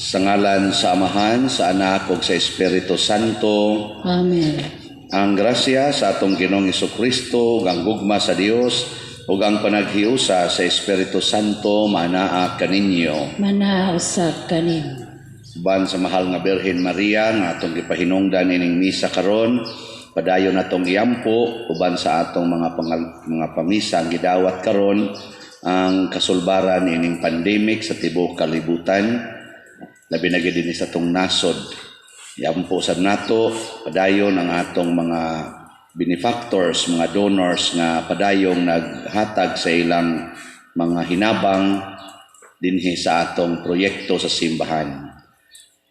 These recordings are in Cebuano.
Sa ngalan sa Amahan, sa Anak ug sa Espiritu Santo. Amen. Ang grasya sa atong Ginoong Kristo ug ang gugma sa Dios ug ang panaghiusa sa Espiritu Santo manaa kaninyo. Manaa usab kanimo. Uban sa mahal nga Birhen Maria nga atong gipahinungdan ining misa karon, padayon natong iampo uban sa atong mga pamisa ang gidawat karon ang kasulbaran ining pandemic sa tibuok kalibutan, labi na gid dinhi sa atong nasod. Iampo sad nato padayon ang atong mga benefactors, mga donors nga padayong naghatag sa ilang mga hinabang dinhi sa atong proyekto sa simbahan.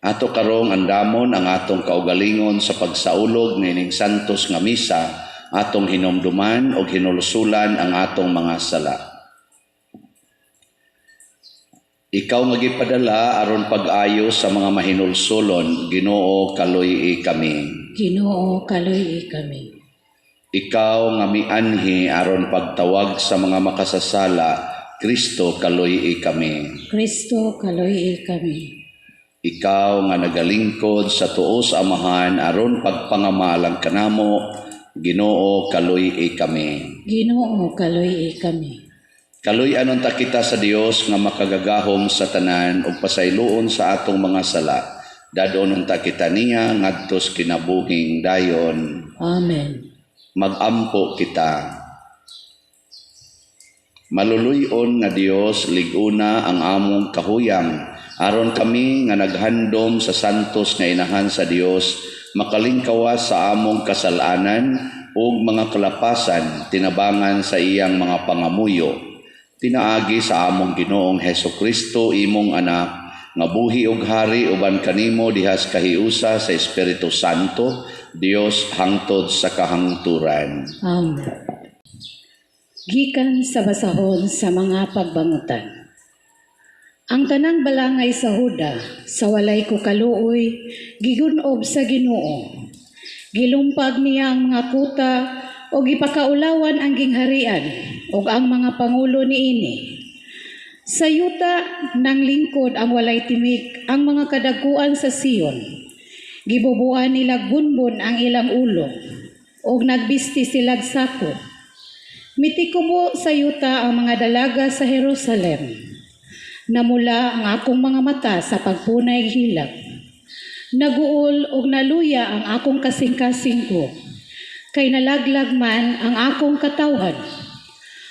Ato karong andamon ang atong kaugalingon sa pagsaulog niining santos nga misa, atong hinumduman og hinulsulan ang atong mga sala. Ikaw nga gipadala aron pag-ayo sa mga mahinulsulon, Ginoo, kaluy-i kami. Ginoo, kaluy-i kami. Ikaw nga mianhi aron pagtawag sa mga makasasala, Kristo, kaluy-i kami. Kristo, kaluy-i kami. Ikaw nga nagalingkod sa tuo sa Amahan aron pagpangamalang kanamo, Ginoo, kaluy-i kami. Ginoo, kaluy-i kami. Kaluy-an unta kita sa Dios nga makagagahom sa tanan ug pasayloon sa atong mga sala. Dad-on unta kita niya ngadto sa kinabuhing dayon. Amen. Magampo kita. Maluluy-on nga Dios, lig-una ang among kahuyang aron kami nga naghandom sa santos nga inahan sa Dios makalingkawas sa among kasalanan ug mga kalapasan tinabangan sa iyang mga pangamuyo. Pinaagi sa among Ginoong Heso Kristo, imong anak, nga buhi ug hari uban kanimo dihas kahiusa sa Espiritu Santo, Dios hangtod sa kahangturan. Amen. Gikan sa basahon sa mga pagbangutan. Ang tanang balangay sa Huda, sa walay kukaluoy, gigunob sa Ginoo. Gilumpag niya ang mga kuta ug gipakaulawan ang gingharian ug ang mga pangulo niini. Sa yuta nang lingkod ang walay timik ang mga kadaguan sa Sion. Gibubuan nila bunbon ang ilang ulo ug nagbisti silag sako. Mitikubo sa yuta ang mga dalaga sa Jerusalem. Namula ang akong mga mata sa pagpunay hilak. Naguol ug naluya ang akong kasing-kasing ko. Kay nalaglag man ang akong katawhan.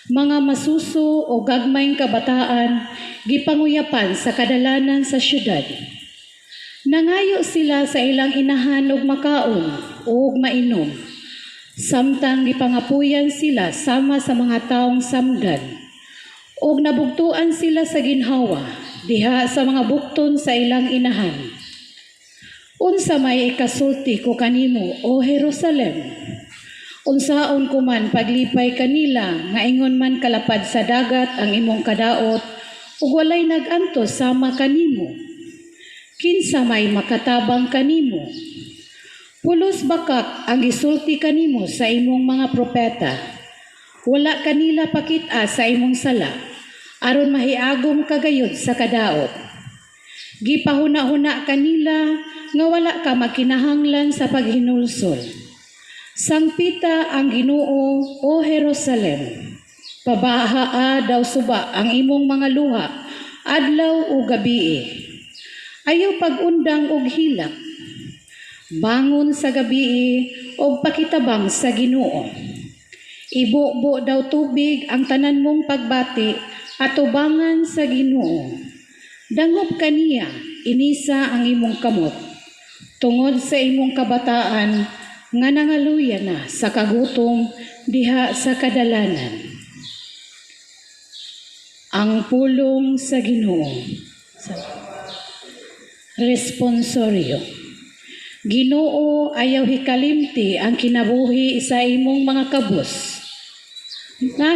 Mga masuso o gagmayng kabataan gipanguyapan sa kadalanan sa syudad. Nangayo sila sa ilang inahan og makaon ug mainom. Samtang gipangapuyan sila sama sa mga taong samdan. Og nabugtuan sila sa ginhawa diha sa mga bukton sa ilang inahan. Unsa may ikasulti ko kanimo, o Jerusalem? Unsaon ko man paglipay kanila nga ingon man kalapad sa dagat ang imong kadaot ug walay nag-antos sama kanimo? Kinsa may makatabang kanimo? Pulos bakak ang gisulti kanimo sa imong mga propeta. Wala kanila pakit-a sa imong sala aron mahiagom ka gayud sa kadaot. Gipahuna-huna kanila nga wala ka magkinahanglan sa paghinulsol. Sangpita ang Ginoo, o Jerusalem. Pabahaa daw suba ang imong mga luha, adlaw o gabii. Ayaw pag-undang og hilak. Bangon sa gabii og pakitabang sa Ginoo. Ibubo daw tubig ang tanan mong pagbati atubangan sa Ginoo. Dangop kaniya, inisa ang imong kamot. Tungod sa imong kabataan nga nangaluya na sa kagutom diha sa kadalanan. Ang pulong sa Ginoo. Responsorio. Ginoo, ayaw hikalimti ang kinabuhi sa imong mga kabus. Na,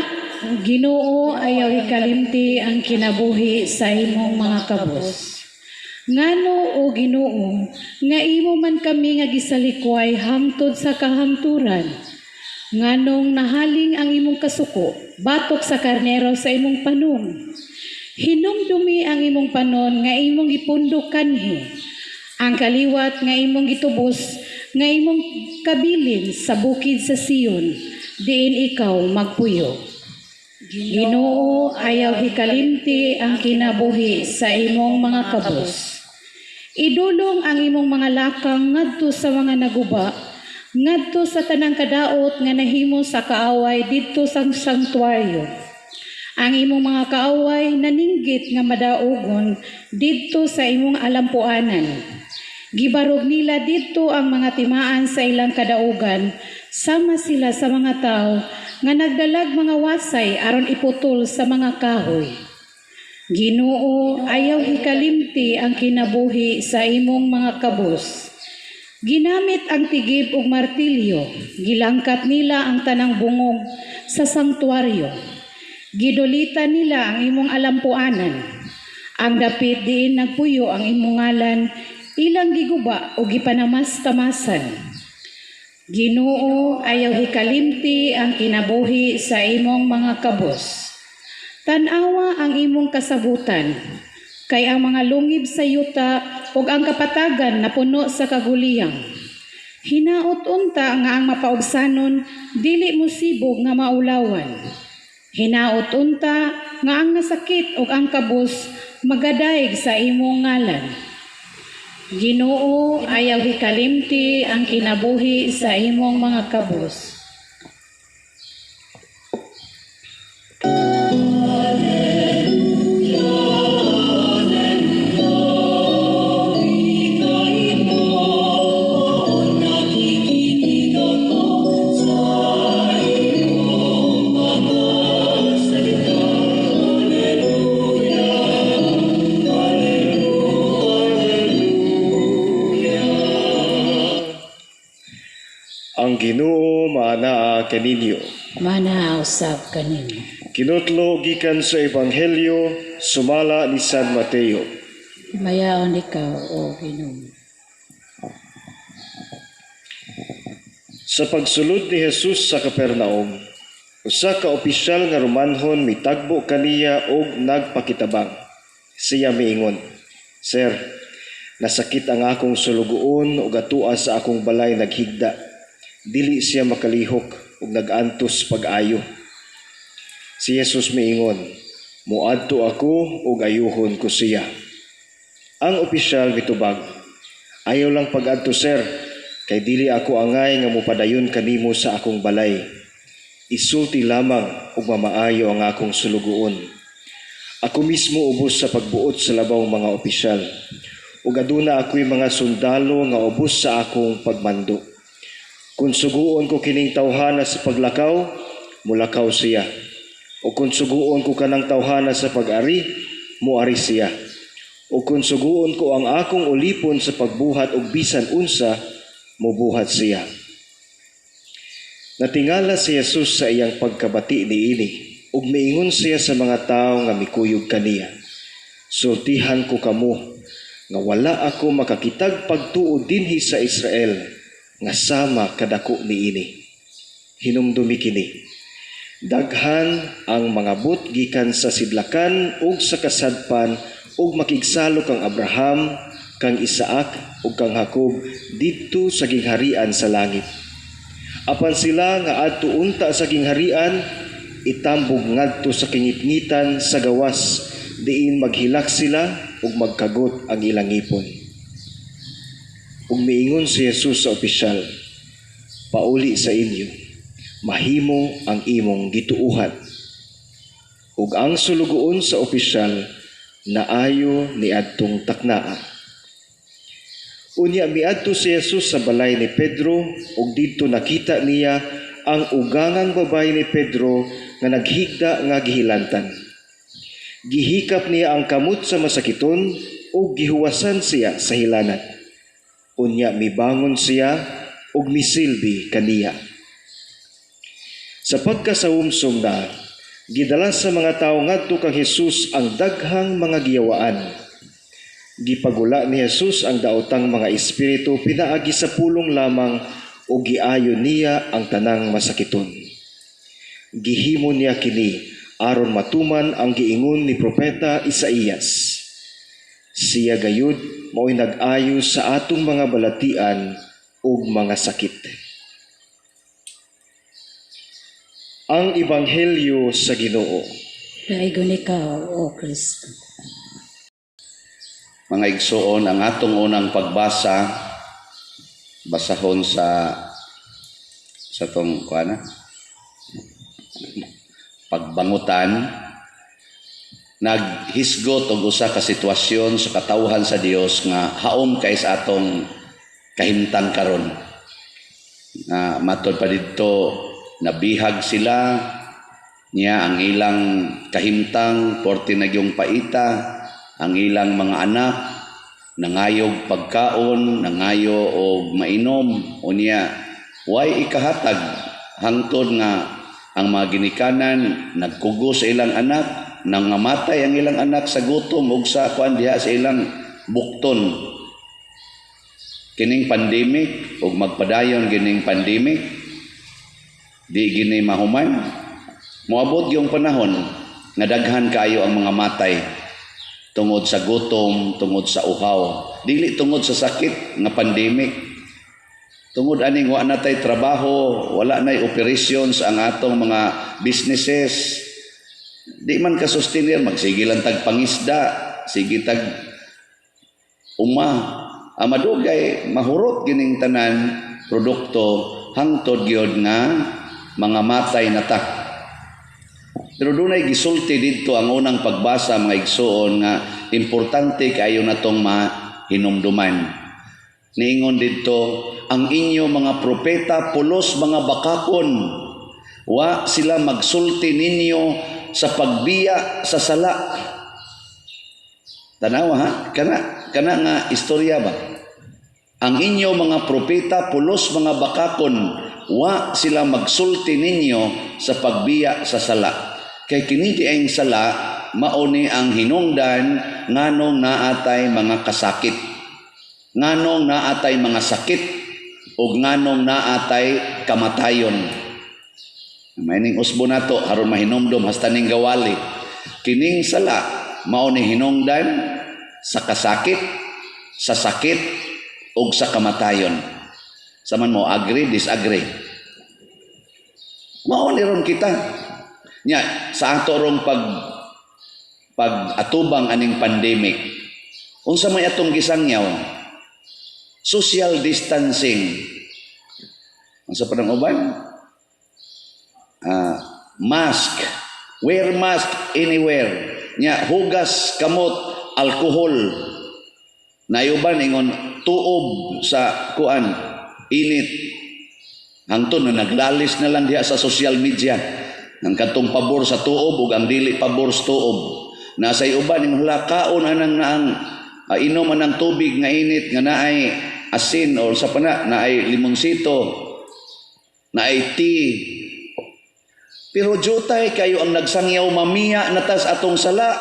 Ginoo, ayaw hikalimti ang kinabuhi sa imong mga kabus. Ngano, o Ginoo, nga imo man kami nga gisalikway hangtod sa kahangturan? Nganong nahaling ang imong kasuko batok sa karnero sa imong panong? Hinumdumi ang imong panon nga imong gipundok kanhi, ang kaliwat nga imong gitubos, nga imong kabilin sa bukid sa Sion, diin ikaw magpuyo. Ginoo, ayaw hikalimti ang kinabuhi sa imong mga kabos. Idulong ang imong mga lakang ngadto sa mga naguba, ngadto sa tanang kadaot nga nahimo sa kaaway didto sa sanktuaryo. Ang imong mga kaaway naninggit nga madaugon didto sa imong alampuanan. Gibarog nila didto ang mga timaan sa ilang kadaugan, sama sila sa mga tao nga nagdalag mga wasay aron iputol sa mga kahoy. Ginoo, ayaw hikalimti ang kinabuhi sa imong mga kabos. Ginamit ang tigib ug martilyo, gilangkat nila ang tanang bungog sa sanktuaryo. Gidulitan nila ang imong alampuanan. Ang dapit diin nagpuyo ang imong ngalan, ilang giguba o gipanamas-tamasan. Ginoo, ayaw hikalimti ang kinabuhi sa imong mga kabos. Tan-awa ang imong kasabutan, kay ang mga lungib sa yuta ug ang kapatagan napuno sa kaguliyang. Hinaot unta nga ang mapaubsanon dili mosibog nga maulawan. Hinaot unta nga ang nasakit ug ang kabos magadayeg sa imong ngalan. Ginoo, ayaw hikalimti ang kinabuhi sa imong mga kabos. Ang Ginoo maanaa kaninyo. Manaa usab kaninyo. Kinutlo gikan sa Ebanghelyo sumala ni San Mateo. Himayaon ikaw, O Ginoo. Sa pagsulod ni Jesus sa Capernaum, usa ka opisyal nga Romanhon mitagbo kaniya og nagpakitabang. Siya miingon, "Sir, nasakit ang akong sulugoon ug atua sa akong balay naghigda. Dili siya makalihok ug nag-antos pag-ayo." Si Jesus miingon, "Moadto ako ug ayuhon ko siya." Ang opisyal mitubag, "Ayaw lang pag-adto, sir, kay dili ako angay nga mopadayon kanimo sa akong balay. Isulti lamang ug mamaayo ang akong sulugoon. Ako mismo ubos sa pagbuot sa labawng mga opisyal, ug aduna ako'y mga sundalo nga ubos sa akong pagmando. Kung suguon ko kining tawhana sa paglakaw, mulakaw siya. O kung suguon ko kanang tawhana sa pag-ari, muari siya. O kung suguon ko ang akong ulipon sa pagbuhat og bisan unsa, mubuhat siya." Natingala si Jesus sa iyang pagkabati niini, ug miingon siya sa mga tawo nga mikuyog kaniya, "Sultihan ko kamo nga wala ako makakitag pagtuo dinhi sa Israel nga sama kadako niini. Hinumdumi kini, daghan ang mga but gikan sa sidlakan ug sa kasadpan ug makigsalo kang Abraham, kang Isaac ug kang Jacob didto sa gingharian sa langit. Apan sila nga adto unta sa gingharian itambog ngadto sa kingitngitan sa gawas, diin maghilak sila ug magkagot ang ilang ngipon." Ug miingon si Jesus sa opisyal, "Pauli sa inyo, mahimo ang imong gituohan." Ug ang sulugoon sa opisyal naayo niadtong taknaa. Unya miadto si Jesus sa balay ni Pedro ug didto nakita niya ang ugangang babayi ni Pedro nga naghigda nga gihilantan. Gihikap niya ang kamot sa masakiton ug gihuwasan siya sa hilanat. Unya mibangon siya ug misilbi kaniya. Sa pagkasahumsum na, gidala sa mga tawo ngadto kang Jesus ang daghang mga giyawaan. Gipagula ni Jesus ang daotang mga espiritu pinaagi sa pulong lamang ug giayo niya ang tanang masakiton. Gihimo niya kini Aron matuman ang giingon ni Propeta Isaías: "Siya gayud mao'y nag-ayo sa atong mga balatian ug mga sakit." Ang Ebanghelyo sa Ginoo. Daigon ikaw, O Kristo. Mga igsoon, ang atong unang pagbasa basahon sa tong kuana pagbangutan, naghisgot og usa ka sitwasyon sa katawhan sa Dios nga haom kay sa atong kahimtang karon. Na matod pa didto, nabihag sila niya, ang ilang kahimtang porte nagyong paita, ang ilang mga anak nangayog pagkaon, nangayo og mainom, unya way ikahatag, hangtod nga ang mga ginikanan nagkugo sa ilang anak, nangamatay ang ilang anak sa gutom ug sa kuan diha sa ilang bukton. Kining pandemic ug magpadayon gining pandemic, di gini mahuman. Moabot yung panahon nga daghan kaayo ang mga matay tungod sa gutom, tungod sa uhaw, dili tungod sa sakit nga pandemic. Tungod aning wa na tay trabaho, wala nay operations ang atong mga businesses. Di man ka sustainer, magsige lang tag pangisda, sige tag uma. Ang madugay mahurot gining tanan produkto hangtod gyud nga mga matay na ta. Pero dunay gisulti didto ang unang pagbasa, mga igsuon, nga importante kaayo natong mahinumduman. Niingon didto, "Ang inyo mga propeta pulos mga bakakon. Wa sila magsulti ninyo sa pagbiya sa sala." Tanawa ha, kana kana nga istorya ba? "Ang inyo mga propeta pulos mga bakakon, wa sila magsulti ninyo sa pagbiya sa sala." Kay kini ang sala mao ni ang hinungdan nganong naatay mga kasakit, nganong naatay mga sakit, ug nganong naatay kamatayon. Maining usbo nato aron mahinumdum hasta ning gawali. Kining sala mao ni hinungdan sa kasakit, sa sakit ug sa kamatayon. Saman mo agree, disagree? Mao ni ron kita. Nya sa ato rong pag atubang aning pandemic, unsa may atong gisangyaw? Social distancing. Unsa pa nang uban? Mask. Wear mask anywhere. Nya hugas kamot alkohol. Nayuban ingon tuob sa kuan init. Hangtod na naglalis na lang diha sa social media. Ang katong pabor sa tuob ug ang dili pabor sa tuob. Nasa uban ingon hala kaon anang naang inom anang tubig nga init nga naay asin or sa pana naay limonsito, naay tea. Pero jutay kayo ang nagsangyaw, mamiya na tas atong sala.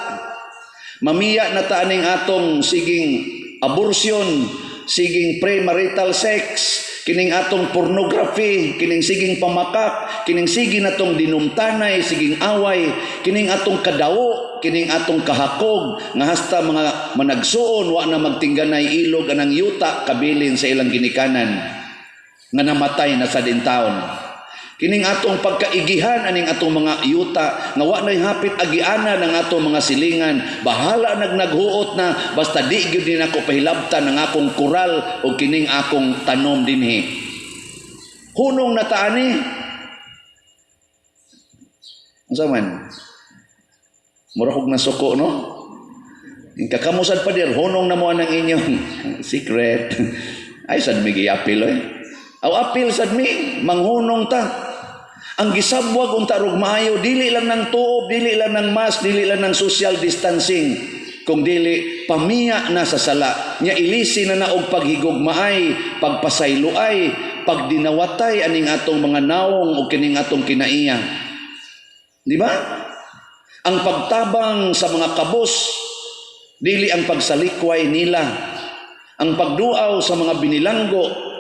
Mamiya na ta aning atong siging abortion, siging premarital sex, kining atong pornography, kining siging pamakak, kining sige natong dinumtanay, siging away, kining atong kadawo, kining atong kahakog, nga hasta mga managsuon wa na magtingganay ilog anang yuta kabilin sa ilang ginikanan nga namatay na sa dintaon. Kining atong pagkaigihan aning atong mga yuta nga wa nay hapit agiana ng atong mga silingan, bahala nagnaghuot na, basta di gyud ni nako pahilabtan ang akong kural o kining akong tanom dinhi. Hunong na ta ani. Unsa man? Mura kog nasuko, no? Yung kakamusad pa dir, hunong na mo ang inyong secret. Ay sad mi giapil oy. Aw apil sad mi, manghunong ta. Ang gisabwag unta rog maayo, dili lang ng tuob, dili lang ng mask, dili lang ng social distancing, kung dili pamiya na sa sala. Nya ilisi na na og paghigugmaay, pagpasayloay, pagdinawatay aning atong mga nawong o kining atong kinaiya. Di ba? Ang pagtabang sa mga kabos, dili ang pagsalikway nila. Ang pagduaw sa mga binilanggo,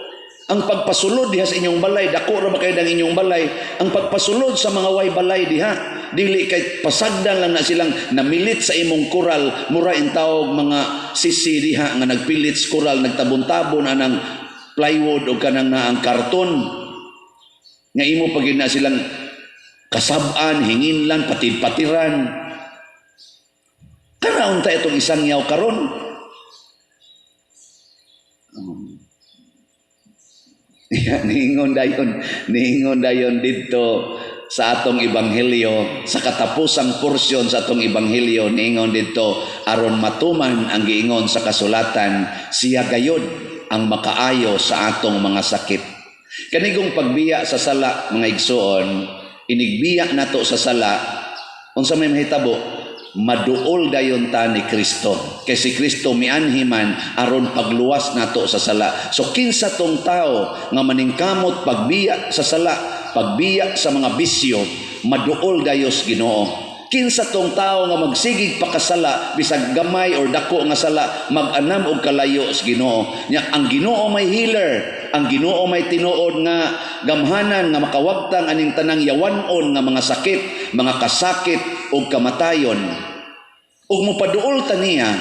ang pagpasulod diha sa inyong balay, dako ra ba kayo ng inyong balay, ang pagpasulod sa mga way balay diha, Dili kay pasagdan lang na silang namilit sa imong koral, mura intawog mga sisi diha nga nagpilit sa koral, nagtabon-tabon anang plywood o kanang naang karton. Nga imo pag na silang kasab-an, hinginlan, patid-patiran. Kana unta itong isang yaw karon. Niingon dayon didto sa atong ebanghelyo, sa katapusang porsyon sa atong ebanghelyo, niingon didto, aron matuman ang giingon sa kasulatan, siya gayod ang makaayo sa atong mga sakit. Kanigong pagbiya sa sala, mga igsuon, inigbiya nato sa sala, unsa may mahitabo? Maduol dayon ta ni Kristo. Kay si Kristo mianhi man aron pagluwas nato sa sala. So kinsa tong tao nga maningkamot pagbiya sa sala, pagbiya sa mga bisyo, maduol dayos Ginoo. Kinsa tong tao nga magsigig pakasala, bisag gamay or dako nga sala, mag-anam og kalayo sa Ginoo. Nya ang Ginoo may healer, ang Ginoo may tinuod nga gamhanan nga makawagtang aning tanang yawanon nga mga sakit, mga kasakit ug kamatayon. Ug mopaduol ta niya,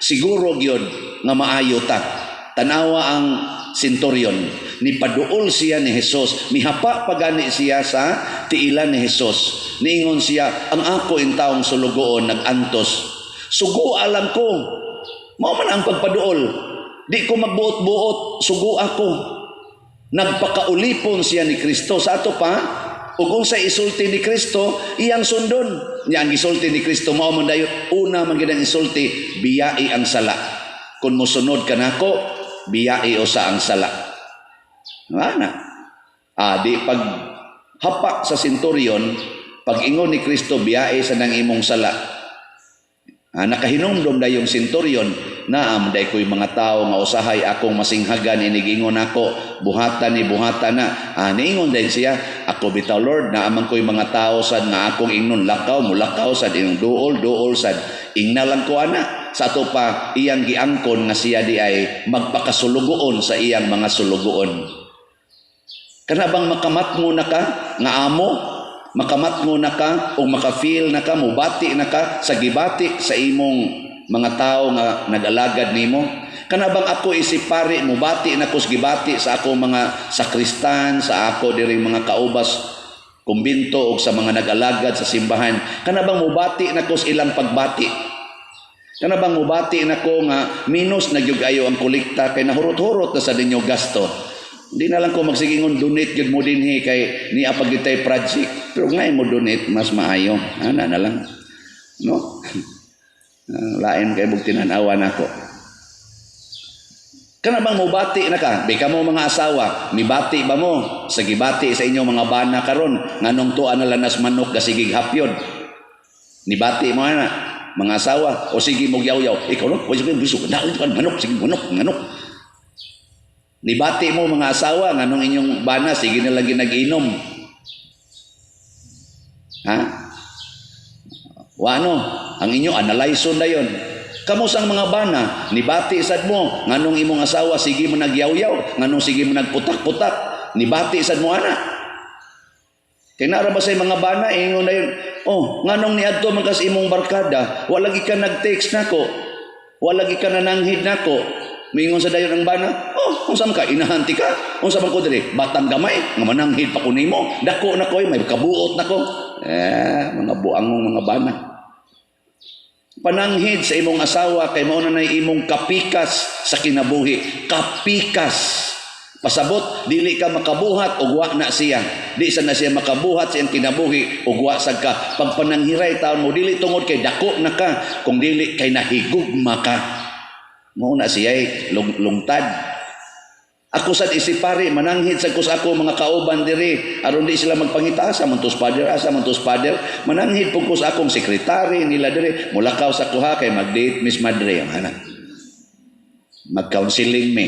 siguro gyud nga maayo ta. Tanawa ang centurion, nipaduol siya ni Jesus, mihapa pagani siya sa tiilan ni Jesus. Niingon siya, "Ang ako intawong sulugoon nag-antos. Sugo alam ko." Mao man ang pagpaduol. "Di ko magbuot-buot, sugo ako." Nagpakaulipon siya ni Kristo. Sa ato pa, ug unsa isulti ni Kristo, iyang sundon. Nya ang gisulti ni Kristo mao man dayon, una man gid ang isulti, "Biyai ang sala. Kung mosunod ka nako, biyai usa ang sala." Ana. Ah, di pag hapa sa centurion, pag ingon ni Kristo, "Biyai sa nang imong sala." Ah, nakahinumdom na yung centurion, naam day ko'y mga tao nga usahay akong masinghagan inigingon ako, buhatan ni buhatan na. Ah, niingon din siya, "Ako bitaw, Lord, naaman ko'y mga tao sad nga akong ingnon lakaw, mulakaw sad, inong duol, duol sad. Ingna lang ko ana." Sa ato pa, iyang giangkon nga siya di ay magpakasulugoon sa iyang mga sulugoon. Kana bang makamatngo na ka nga amo, makamatngo na ka o maka-feel na ka, mubati na ka sa gibati sa imong mga tao nga nag-alagad nimo? Kana bang ako isip pari, mubati na ko sa gibati sa ako mga sakristan, sa ako diring mga kaubas kumbinto o sa mga nag-alagad sa simbahan? Kana bang mubati na ko sa ilang pagbati? Kana bang mubati na ko nga minus na gyud ayo ang kolekta kay nahurot-hurot na sa ninyo gasto? Hindi na lang ko magsigingon, "Donate gyud mo dinhi kay niya pag gitay project." Pero ngay mo donate mas maayo. Ana na lang. No? Lain kay mong tinanawa nako. Kana bang mubati na ka? Bika mo mga asawa, mibati ba mo sa gibati sa inyong mga bana karon nganong tuan na lanas manok gasigig hapyod? Nibati mo ana mga asawa o sige mo yaw-yaw? "Ikaw no, wala ko biso, manok, sige manok, manok." Nibati mo mga asawa nganong inyong bana sige na lang ginag-inom? Ha? Wano, ang inyo analyze na yon. Kamo sang mga bana, nibati sad mo nganong imong asawa sige mo nagyaw-yaw, nganong sige mo nagputak-putak, nibati sad mo ana? Kay naara ba sa mga bana ingon na yun, "Oh, nganong niadto man kas imong barkada, wala gi ka nag-text nako, wala gi ka nananghid nako." Mingon sa dayon ang bana, "Oh, unsa man ka, inahanti ka? Unsa man ko diri, batang gamay, nga mananghid pa ko nimo, dako na ko, may kabuot na ko." Eh, mga buangong mga bana. Pananghid sa imong asawa kay mao na nay imong kapikas sa kinabuhi. Kapikas. Pasabot, dili ka makabuhat ug wa na siya. Di sa na siya makabuhat sa iyang kinabuhi ug wa sad ka. Pagpananghiray taon mo, dili tungod kay dako na ka, kung dili kay nahigugma ka. Mao na siya lungtad. Ako sad isipari, mananghid sa kus ako mga kauban diri aron di sila magpangita, "Asa man tos father, asa man tos father?" Mananghid pud ko sa akong sekretary nila diri, "Mulakaw sa kuha kay mag-date Miss Madre." Ana. Mag-counseling me.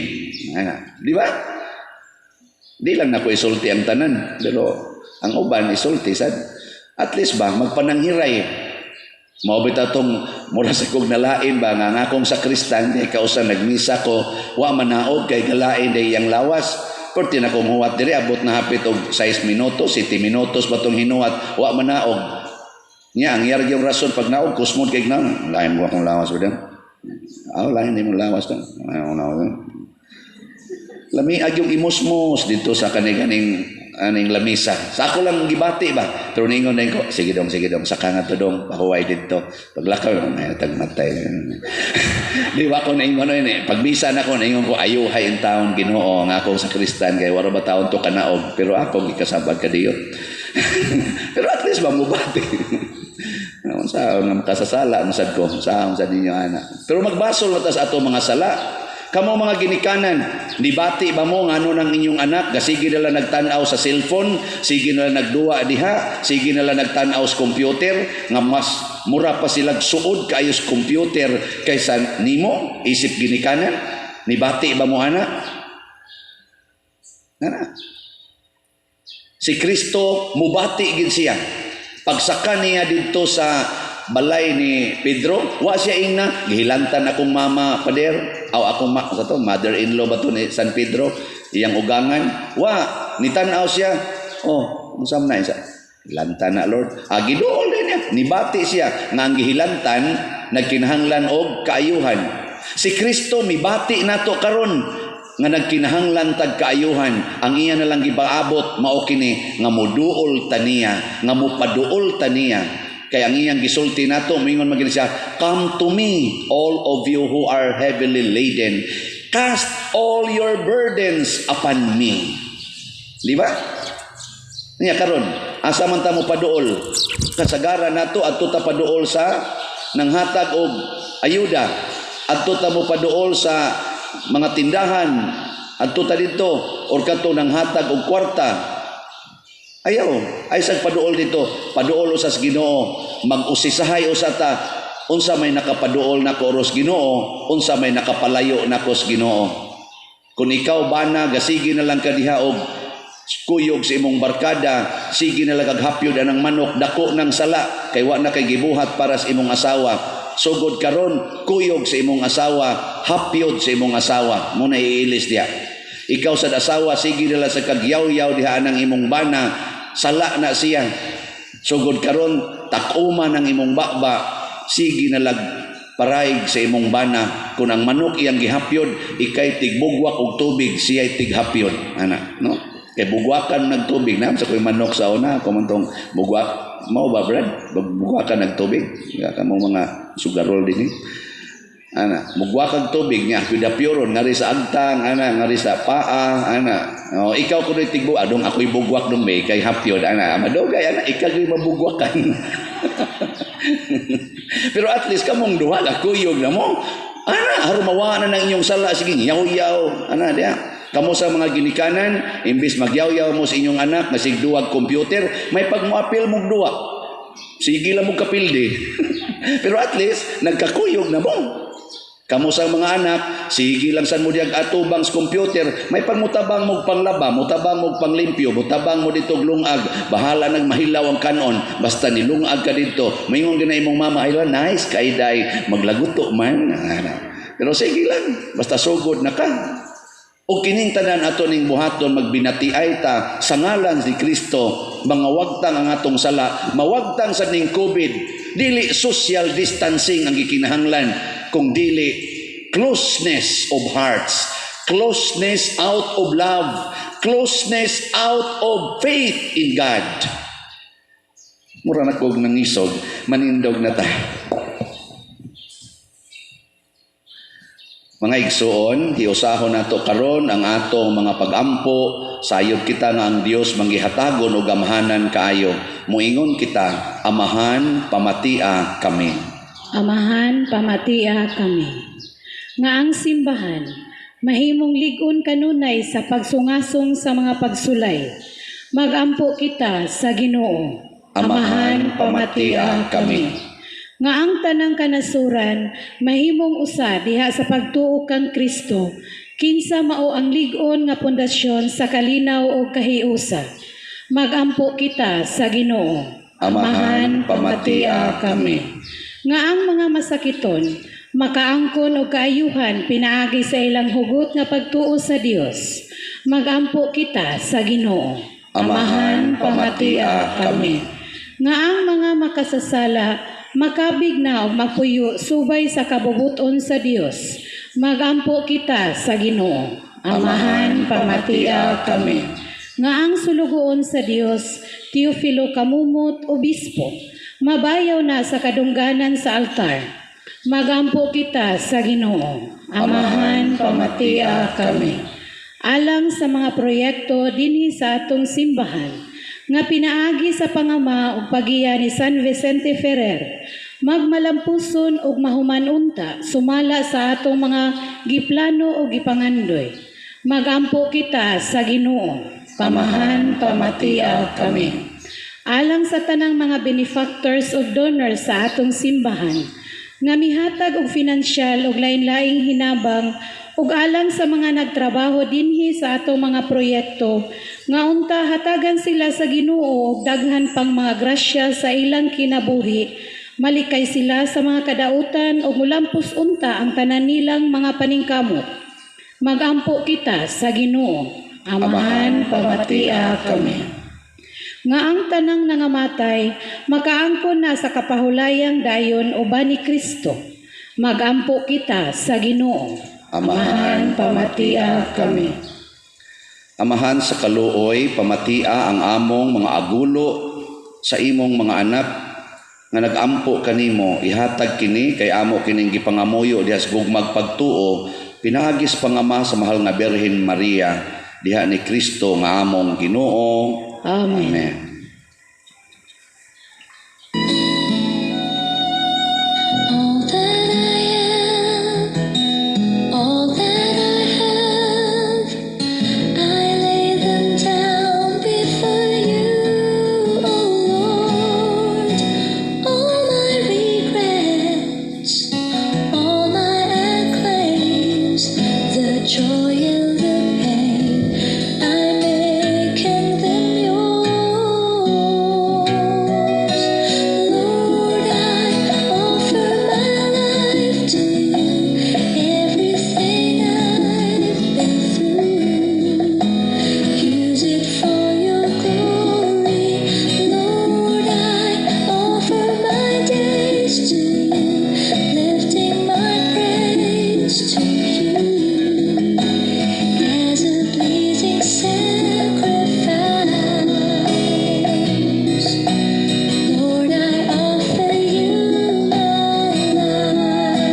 Ana. Di ba? Di lang nako isulti ang tanan, pero ang uban isulti sad. At least ba magpananghiray. Mao bitaw tong mura sa kog nalain ba nga ang akong sakristan di kausa nagmisa ko, wa manaog kay galain day iyang lawas. Perti na kong huwat diri, abot na hapit og 6 minutos, 7 minutos ba tong hinuwat, wa manaog. Nya ang iyang yung rason pag naog kusmod kay na lain mo akong lawas ba? Ah, lain mo lawas dang. Ay, akong lawas. Lami ag yung imusmos dito sa kaniganing aning lamisa. Sa ako lang gibati ba? Pero ningon din ko, "Sige dong, sige dong, saka nga to dong, pahuway dito." Paglakaw, ay tagmatay. Di ba ko naingon eh. Pagmisa na ko, naingon ko, "Ayuhay in taon Ginoo, ang akong sakristan, kay wala ba taon to kanaog." Pero ako, gikasabag ka diyo. Pero at least ba mubati. Sa nga makasasala, masad ko, sa sa ninyo ana. Pero magbasol na ta sa ato mga sala. Kamo mga ginikanan, nibati ba mo ngano ng inyong anak gasige na lang nagtan-aw sa cellphone, sige na lang nagduwa diha, sige na lang nagtan-aw sa computer, nga mas mura pa sila suod kaayo sa computer kaysa nimo isip ginikanan? Nibati ba mo ana? Ana. Si Kristo mubati gid siya. Pagsaka niya didto sa balay ni Pedro, wa siya ingna, "Gihilantan akong mama, pader," aw akong sa to, mother-in-law ba to ni San Pedro, iyang ugangan. Wa, nitan-aw siya. "Oh, unsa man na isa? Hilantan na, Lord." Ah, giduol din niya. Nibati siya nga ang gihilantan nagkinahanglan og kaayuhan. Si Kristo mibati nato karon nga nagkinahanglan tag kaayuhan. Ang iya na lang gipaabot mao kini nga moduol ta niya, nga mopaduol ta niya. Kay ang iyang gisulti nato, moingon man siya, "Come to me, all of you who are heavily laden. Cast all your burdens upon me." Di ba? Niya karon, asa man ta mo paduol? Kasagaran nato adto ta paduol sa nanghatag og ayuda. Adto ta mo paduol sa mga tindahan. Adto ta didto or kadto nanghatag og kwarta. Ayaw, ay sa paduol dito, paduol usa sa Ginoo, mag-usisahay usa ta, unsa may nakapaduol nako aros Ginoo, unsa may nakapalayo nako sa Ginoo. Kung ikaw bana gasige na lang ka diha og kuyog sa imong barkada, sige na lang kag hapyod anang manok, dako ng sala kay wa na kay gibuhat para sa imong asawa. Sugod karon, kuyog sa imong asawa, hapyod sa imong asawa, mo na iilis diha. Ikaw sa asawa, sige na lang sa kagyaw-yaw diha anang imong bana, sala na siya. Sugod karon, takuma ng imong baba, sige na lag paraig sa imong bana. Kung ang manok iyang gihapyod, ikay tigbugwak og tubig, siya'y tighapyod. Ana, no? Kay bugwakan nagtubig na sa koy manok sa una, kung man tong bugwak, mao ba Brad? Bugwakan nagtubig. Ka mo mga sugarol din eh. Ana, mugwakag tubig niya, pidapyoron ngari sa agtang, ana, ngari sa paa, ana. Oh, ikaw kuno'y tigbu, adong ako'y bugwak dong may kay hapyod, ana. Madugay, ana, ikaw ko'y mabugwakan. Pero at least kamong duha, kuyog na mo. Ana, aron mawa na ng inyong sala, sige, yaw-yaw, ana, diya. Kamo sa mga ginikanan, imbis magyaw-yaw mo sa inyong anak, nasigduwag computer, may pagmuapil mong duwa. Sige lang mo kapildi. Pero at least, nagkakuyog na mo. Kamo sa mga anak, sige lang san mo diyag atubang sa computer, may pagmutabang mo panglaba, mutabang mo panglimpyo, mutabang mo dito lungag, bahala nang mahilaw ang kanon, basta nilungag ka dito. Maingon gina imong mama, "Ay nice kay day, maglaguto man." Pero sige lang, basta sugod na ka. O kining tanan ato ning buhaton, magbinatiay ta sa ngalan ni Kristo, mga wagtang ang atong sala, mawagtang sa ning COVID. Dili social distancing ang gikinahanglan, kung dili closeness of hearts, closeness out of love, closeness out of faith in God. Mura na kog nangisog, manindog na ta. Mga igsuon, hiusahon nato karon ang atong mga pagampo, sayop kita nga ang Dios manggihatagon og amahanan kaayo. Moingon kita, "Amahan, pamatia kami." Amahan, pamatia kami. Nga ang simbahan, mahimong lig-on kanunay sa pagsungasong sa mga pagsulay. Magampo kita sa Ginoo. Amahan, pamatia kami. Nga ang tanang kanasuran mahimong usa diha sa pagtuo kang Kristo, kinsa mao ang lig-on nga pundasyon sa kalinaw ug kahiusa. Magampo kita sa Ginoo. Amahan, pamatia kami. Nga ang mga masakiton makaangkon og kaayuhan pinaagi sa ilang hugot nga pagtuo sa Dios. Magampo kita sa Ginoo. Amahan, pamatia kami. Nga ang mga makasasala makabig na og mapuyo subay sa kabubut-on sa Dios. Magampo kita sa Ginoo. Amahan, pamatia kami. Nga ang sulugoon sa Dios, Teofilo Camomot, Obispo, mabayaw na sa kadungganan sa altar. Magampo kita sa Ginoo. Amahan, pamatia kami. Alang sa mga proyekto dinhi sa atong simbahan, nga pinaagi sa pangama ug pagiya ni San Vicente Ferrer, magmalampuson ug mahuman unta sumala sa atong mga giplano ug gipangandoy. Magampo kita sa Ginoo. Amahan, pamatia kami. Alang sa tanang mga benefactors ug donors sa atong simbahan, nga mihatag og finansyal ug lain-laing hinabang, ug alang sa mga nagtrabaho dinhi sa atong mga proyekto, nga unta hatagan sila sa Ginoo og daghan pang mga grasya sa ilang kinabuhi, malikay sila sa mga kadautan ug mulampos unta ang tanan nilang mga paningkamot. Magampo kita sa Ginoo. Amahan, pamatia kami. Nga ang tanang nangamatay makaangkon na sa kapahulayang dayon uban ni Kristo. Magampo kita sa Ginoo. Amahan, pamatia kami. Amahan sa kaluoy, pamatia ang among mga agulo sa imong mga anak nga nagampo kanimo. Ihatag kini kay amo kining gipangamuyo diha sa gugmag pagtuo, pinaagi sa pangama sa mahal nga Birhen Maria, diha ni Kristo nga among Ginoo. Amen. Amen. All that I am, all that I have, I lay them down before you, O Lord. All my regrets, all my acclaims, the joy and the pain, I'm making them yours. Lord, I offer my life to you, everything I've been through. Use it for your glory. Lord, I offer my days to you, lifting my praise to you as a pleasing sacrifice. Lord, I offer you my life.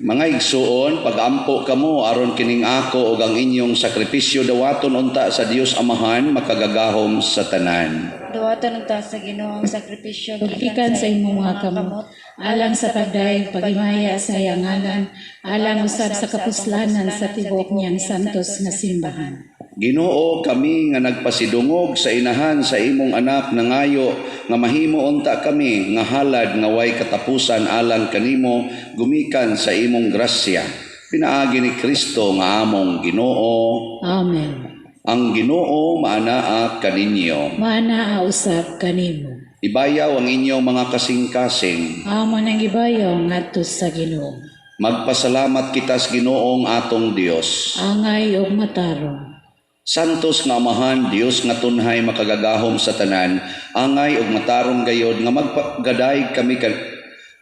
Mga igsuon, pagampo kamo aron kining ako ug ang inyong sakripisyo dawaton unta sa Dios Amahan makagagahom sa tanan. Dawaton unta sa Ginoo ang sakripisyo Gikan sa imong mga kamot, alang sa pagdayeg paghimaya sa iyang ngalan, alang usab sa kapuslanan sa tibuok niyang santos nga simbahan. Ginoo, kami nga nagpasidungog sa inahan sa imong anak nangayo nga mahimo unta kami nga halad nga way katapusan alang kanimo gumikan sa imong grasya. Pinaagi ni Kristo nga among Ginoo. Amen. Ang Ginoo maanaa kaninyo. Maanaa usab kanimo. Ibayaw ang inyong mga kasing-kasing. Amo nang gibayaw ngadto sa Ginoo. Magpasalamat kita sa Ginoong atong Dios. Angay ug matarong. Santos nga Amahan, Dios nga tunhay makagagahom sa tanan, angay ug matarong gayod nga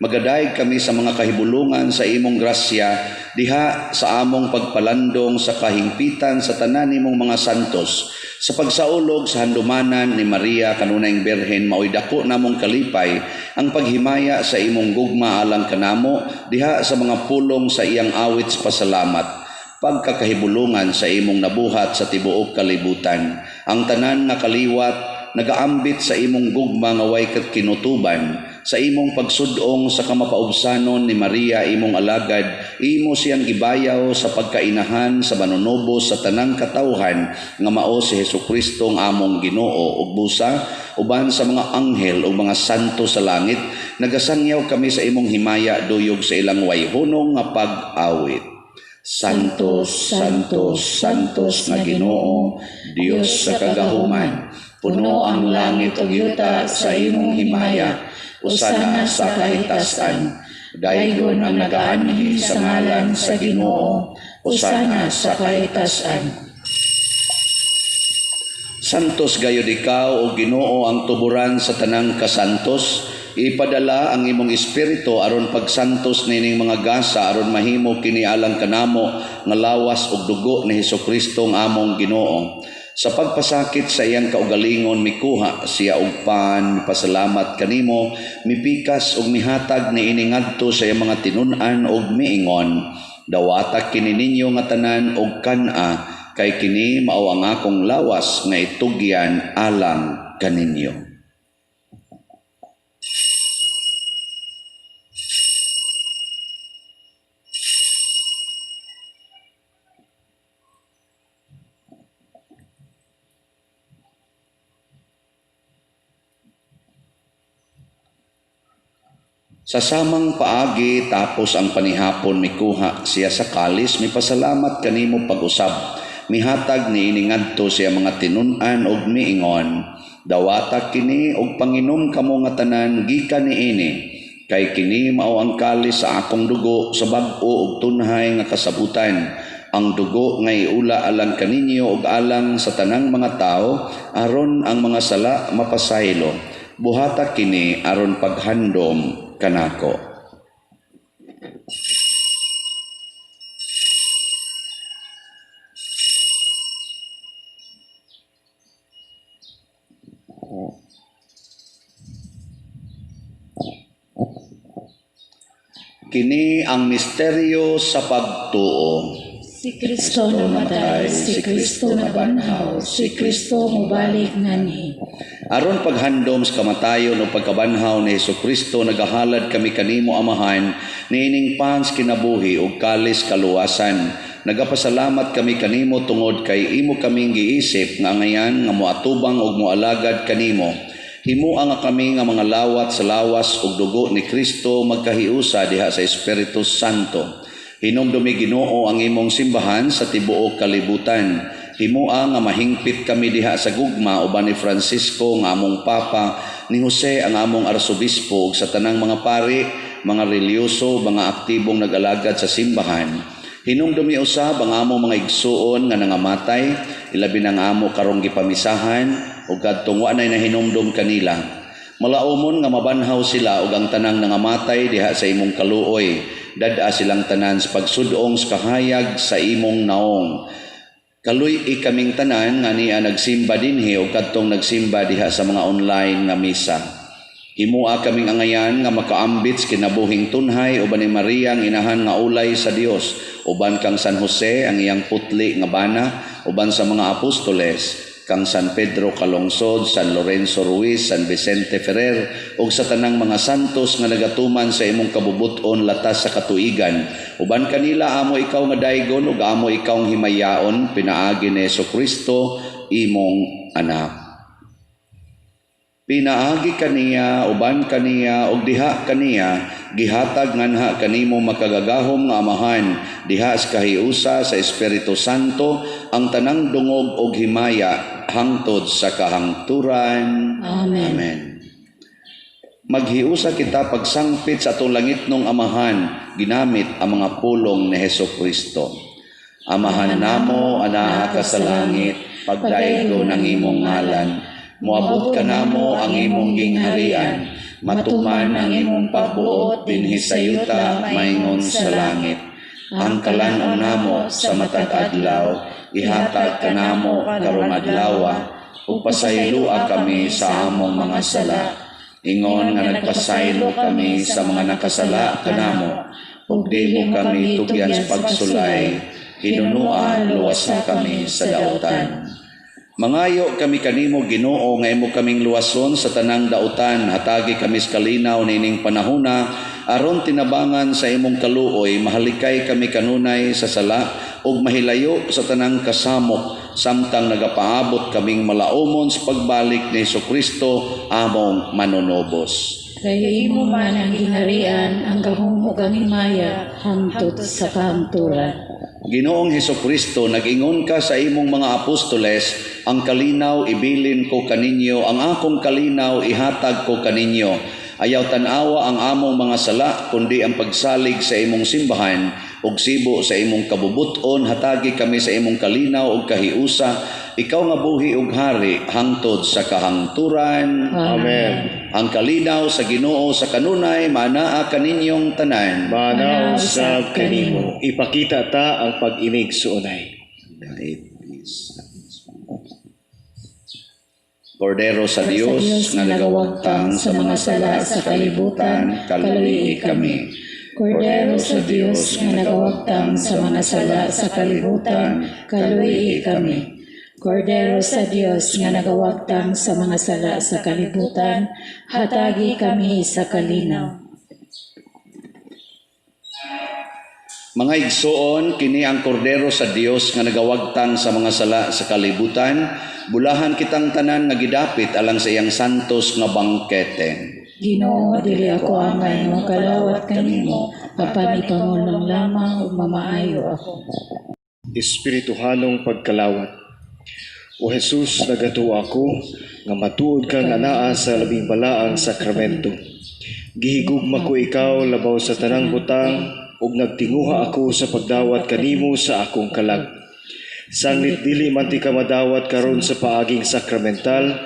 magadayeg kami sa mga kahibulungan sa imong grasya diha sa among pagpalandong sa kahingpitan sa tanan nimong mga santos sa pagsaulog sa handumanan ni Maria kanunayng Birhen. Maoy dako namong kalipay ang paghimaya sa imong gugma alang kanamo diha sa mga pulong sa iyang awit sa pasalamat, pagkakahibulungan sa imong nabuhat sa tibuok kalibutan. Ang tanan nga kaliwat nagaambit sa imong gugma nga way kinutuban. Sa imong pagsudong sa kamapaubsanon ni Maria imong alagad, imo siyang gibayaw sa pagkainahan sa manunubos sa tanang katawhan nga mao si Hesukristo ang among Ginoo. Ug busa uban sa mga anghel ug mga santo sa langit, nagasangyaw kami sa imong himaya duyog sa ilang wayhunong nga pag-awit. Santos, Santos, Santos nga Ginoo, Dios sa kagahuman. Puno ang langit ug yuta sa imong himaya. Usana sa kahitasan. Daygon ang nagaanhi sa ngalan sa Ginoo. Usana sa kahitasan. Santos gayud ikaw, o Ginoo, ang tuburan sa tanang kasantos. Ipadala ang imong espiritu aron pagsantos nining mga gasa aron mahimo kini alang kanamo nga lawas ug dugo ni Hesukristo ang among Ginoo. Sa pagpasakit sa iyang kaugalingon mikuha siya og pan, mipasalamat kanimo, mipikas ug mihatag niini ngadto sa iyang mga tinun-an ug miingon: Dawata kini ninyo nga tanan og kan-a, kay kini mao ang akong lawas nga itugyan alang kaninyo. Sa samang paagi tapos ang panihapon mikuha siya sa kalis, mipasalamat kanimo pag-usab, mihatag niini ngadto sa iyang mga tinun-an ug miingon: Dawata kini ug panginom kamo nga tanan gikan niini, kay kini mao ang kalis sa akong dugo sa bag-o ug tunhay nga kasabutan, ang dugo nga iula alang kaninyo ug alang sa tanang mga tawo aron ang mga sala mapasaylo. Buhata kini aron paghandom kanako. Kini ang misteryo sa pagtuo. Si Kristo namatay, si Kristo nabanhaw, si Kristo mobalik nganhi. Aron paghandom sa kamatayon o pagkabanhaw ni Hesukristo, nagahalad kami kanimo, Amahan, niining pans kinabuhi ug kalis kaluwasan. Nagapasalamat kami kanimo tungod kay imo kaming giisip nga angayan nga moatubang ug moalagad kanimo. Himua nga kami nga mga lawat sa lawas ug dugo ni Kristo magkahiusa diha sa Espiritu Santo. Hinumdumi, Ginoo, ang imong simbahan sa tibuok kalibutan. Himua nga mahingpit kami diha sa gugma uban ni Francisco nga among Papa, ni Jose ang among Arsobispo ug sa tanang mga pari, mga relihiyoso, mga aktibong nag-alagad sa simbahan. Hinumdumi usab ang among mga igsuon nga nangamatay, ilabi na ang amo karong gipamisahan ug kadtong wa nay nahinumdum kanila. Malaumon nga mabanhaw sila ug ang tanang nangamatay diha sa imong kaluoy. Dad-a silang tanan sa pagsudong sa kahayag sa imong naong. Kaluy-i kaming tanan nga niya nagsimba dinhi o kadtong nagsimba diha sa mga online nga misa. Himua kaming angayan nga makaambit sa kinabuhing tunhay uban ni Maria ang inahan nga ulay sa Dios, uban kang San Jose ang iyang putli nga bana, uban sa mga apostoles, kang San Pedro Calungsod, San Lorenzo Ruiz, San Vicente Ferrer, ug sa tanang mga santos nga nagatuman sa imong kabubut-on latas sa katuigan. Uban kanila amo ikaw nga daygon ug amo ikaw himayaon pinaagi ni Hesukristo imong anak. Pinaagi kaniya, uban kaniya, ug diha kaniya, gihatag nganha kanimo makagagahom nga Amahan, diha sa kahiusa sa Espiritu Santo, ang tanang dungog ug himaya hangtod sa kahangturan. Amen. Amen. Maghiusa kita pagsangpit sa atong langitnong Amahan, ginamit ang mga pulong ni Hesukristo. Amahan namo, anaa ka sa langit, pagdaygo ng imong ngalan. Moabot kanamo ang imong gingharian, matuman ang imong pagbuot dinhi sa yuta maingon sa langit. Ang kalan-on namo sa matag adlaw, ihatag kanamo karong adlawa, ug pasayloa kami sa among mga sala. Ingon nga nagpasaylo kami sa mga nakasala kanamo, ug di mo kami tugyan sa pagsulay, hinunua luwasa kami sa dautan. Mangayo kami kanimo, Ginoo, nga imo kaming luwason sa tanang dautan, hatagi kami sa kalinaw nining panahona aron tinabangan sa imong kaluoy mahalikay kami kanunay sa sala ug mahilayo sa tanang kasamok samtang nagapaabot kaming malaumon sa pagbalik ni Hesukristo among manunubos. Kay imo man ang gingharian, ang gahom ug ang himaya hangtod sa kahangturan. Ginoong Hesukristo, nag-ingon ka sa imong mga apostoles, ang kalinaw ibilin ko kaninyo, ang akong kalinaw ihatag ko kaninyo. Ayaw tan-awa ang among mga sala, kundi ang pagsalig sa imong simbahan, ug sibo sa imong kabubuton, hatagi kami sa imong kalinaw ug kahiusa, Ikaw nga buhi ug hari hangtod sa kahangturan. Amen. Ang kalinaw sa Ginoo sa kanunay maanaa kaninyong tanan. Maanaa usab kanimo. Ipakita ta ang pag-inig suunay. Kordero sa Dios nga nagawagtang sa mga sala sa kalibutan, kaluoyi kami. Kordero sa Dios nga nagawagtang sa mga sala sa kalibutan, kaluoyi kami. Kordero sa Dios nga nagawagtang sa mga sala sa kalibutan, hatagi kami sa kalinaw. Mga igsoon, kini ang kordero sa Dios nga nagawagtang sa mga sala sa kalibutan, bulahan kitang tanan nga gidapit alang sa iyang santos nga bangkete. Ginoo, dili ako angay nga makalawat kanimo, apan ipangulong lamang ug mamaayo ako. Espirituhanong pagkalawat. O Jesus, nagatuo ako nga matuod kang anaa sa labing balaang sakramento. Gihigugma ko ikaw labaw sa tanang butang ug nagtinguha ako sa pagdawat kanimo sa akong kalag. Sanglit dili man ti ka madawat karon sa paaging sakramental,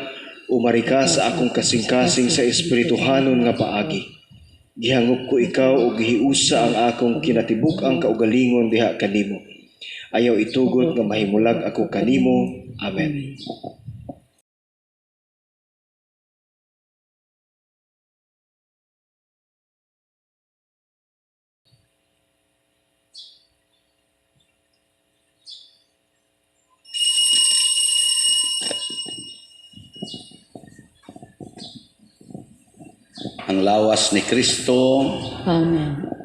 umari ka sa akong kasing-kasing sa espirituhanon nga paagi. Gihangop ko ikaw ug gihiusa ang akong kinatibuk-ang kaugalingon diha kanimo. Ayaw itugot nga mahimulag ako kanimo. Amen. Ang lawas ni Kristo. Amen.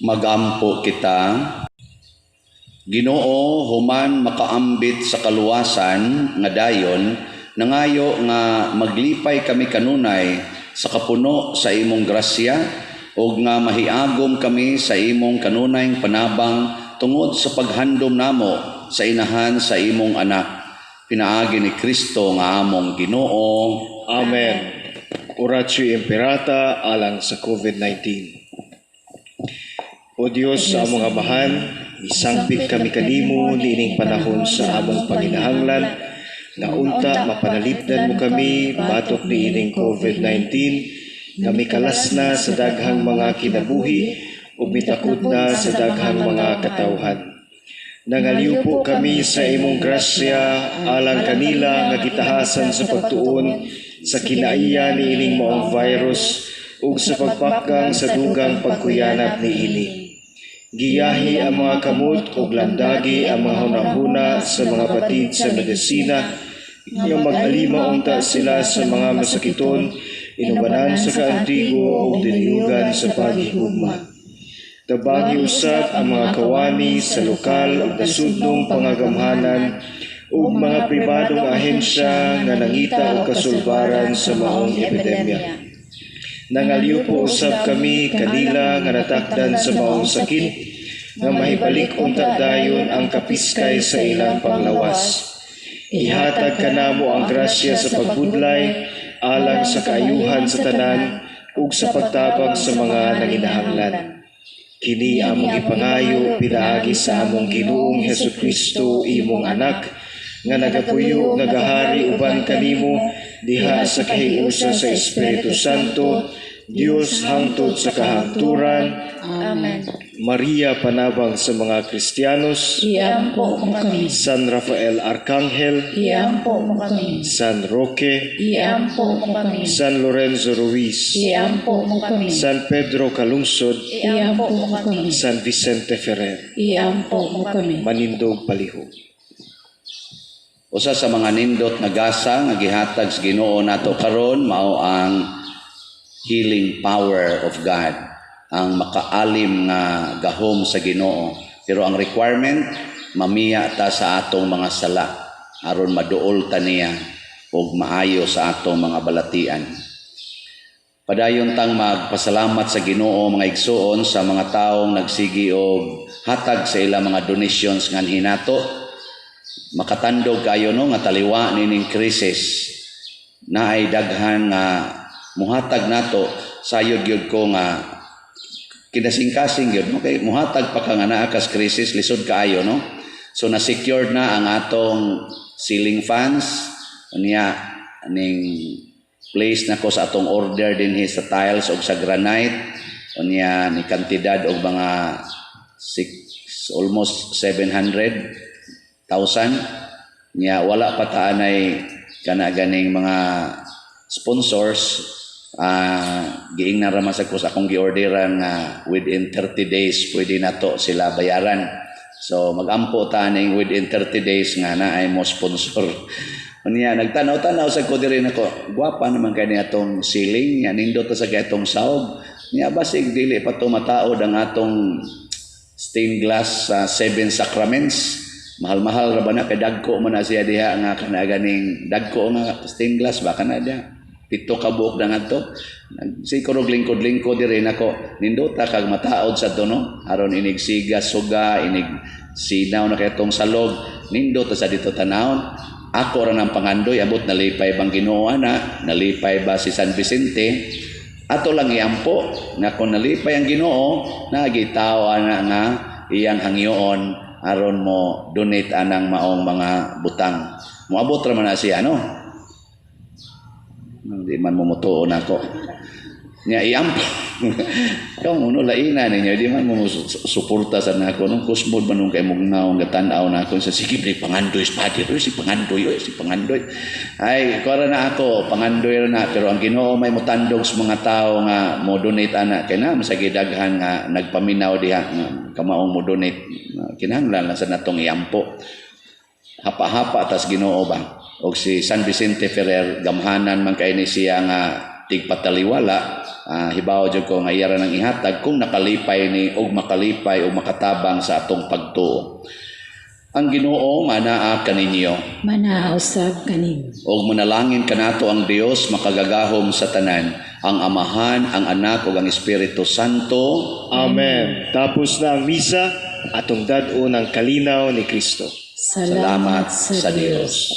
Magampo kita. Ginoo, human makaambit sa kaluwasan nga dayon, nangayo nga maglipay kami kanunay sa kapuno sa imong grasya ug nga mahiagom kami sa imong kanunayng panabang tungod sa paghandom namo sa inahan sa imong anak. Pinaagi ni Kristo nga among Ginoo. Amen. Oratio Imperata alang sa COVID-19. O Dios sa among Amahan, isangpit kami kanimo niining panahon sa among panginahanglan nga unta mapanalipdan mo kami batok niining COVID-19 nga mikalas na sa daghang mga kinabuhi ug mitakod na sa daghang mga katawhan. Nangaliw po kami sa imong grasya alang kanila nga gitahasan sa pagtuon sa kinaiya niining maong virus ug sa pagpakang sa dugang pagkuyanap niini. Giyahi ang mga kamot ug landagi ang mga hunahuna sa mga batid sa medisina Nga mag-alima unta sila sa mga masakiton, inubanan sa kaantigo ug dinuyugan sa paghigugma. Tabangi usab ang mga kawani sa lokal ug nasudnong pangagamhanan ug mga pribadong ahensya nga nangita og kasulbaran sa maong epidemya. Nangaliw usab kami kanila nga natakdan sa maong sakit nga mahibalik unta dayon ang kapiskay sa ilang panglawas. Ihatag kanamo ang grasya sa pagbudlay alang sa kaayuhan sa tanan ug sa pagtabang sa mga nanginahanglan. Kini among gipangayo pinaagi sa among Ginoong Hesukristo, imong Anak, nga nagapuyo, nagahari uban kanimo diha sa kahiusa sa Espiritu Santo, Dios hangtod sa kahangturan. Amen. Maria, panabang sa mga Kristiyanos, Iampo mo kami. San Rafael Arcangel, Iampo mo kami. San Roque, Iampo mo kami. San Lorenzo Ruiz, Iampo mo kami. San Pedro Calungsod, Iampo mo kami. San Vicente Ferrer, Iampo mo kami. Manindog palihog. Usa sa mga nindot nga gasa nga gihatag sa Ginoo nato karon mao ang healing power of God, ang makaalim nga gahom sa Ginoo. Pero ang requirement, mamiya ta sa atong mga sala aron maduol ta niya ug maayo sa atong mga balatian. Padayon tang magpasalamat sa Ginoo, mga igsuon, sa mga taong nagsigi og hatag sa ilang mga donations nganhi nato. Makatandog kayo, no, nga taliwa nining krisis, naay daghan nga muhatag nato. Sayod gyud ko nga kinasingkasing gyud, no, kay muhatag pa ka nga naa kas krisis, lisod kaayo, no? So na secured na ang atong ceiling fans. Unya ning place na ko sa atong order dinhi sa tiles og sa granite. Unya ni kantidad og mga six, almost 700,000 niya. Wala pa ta anay kana ganing mga sponsors. Giingnan ra man sa ko sa akong giorderan nga within 30 days pwede nato sila bayaran. So magampo ta ning within 30 days nga naay mo sponsor. Unya nagtanaw-tanaw sa ko diri nako, gwapa naman kay ni atong ceiling nya, nindot ta sa kay atong saog niya, basig dili pa to mataod ang atong stained glass sa Seven Sacraments. Mahal-mahal ra ba na kay dagko man na siya diha nga kana ganing dagko nga stained glass ba, kana diha 7 ka buok na ngadto. Siguro lingkod-lingkod diri nako, nindota kag mataod sa to, no, aron inig siga suga, inig sinaw na kay atong salog, nindot sa dito tanawon. Ako ra nang pangandoy, abot nalipay bang Ginoo ana, nalipay ba si San Vicente? Ato lang iampo nga kung nalipay ang Ginoo, nagitaw ana nga iyang hangyoon aron mo donate anang maong mga butang. Moabot ra man na siya, no? Hindi man mo mutuo nako. Nya iampo. Kaw mo no, laina ninyo, di man mo suporta sa nako nung kusmod man nung kay mugnaw nga tan-aw nako sa sige pre pangandoy father, oy, si pangandoy, oy, si pangandoy. Ay, kuara na ako, pangandoy ra na, pero ang Ginoo may motandog sa mga tao nga mo donate ana kay na masagi daghan nga nagpaminaw diha nga kamaong mo donate. Kinahanglan lang sa natong iampo. Hapa-hapa tas Ginoo ba. Og si San Vicente Ferrer, gamhanan man kay ni siya nga tigpataliwala. Hibaw jud ko nga iya ra nang ihatag kung nakalipay ni og makalipay o makatabang sa atong pagtuo. Ang Ginoo manaa kaninyo. Manaa usab kaninyo. Og manalangin kanato ang Dios makagagahom sa tanan, ang Amahan, ang Anak ug ang Espiritu Santo. Amen. Tapos na ang misa, atong dad-on ang kalinaw ni Kristo. Salamat sa Dios.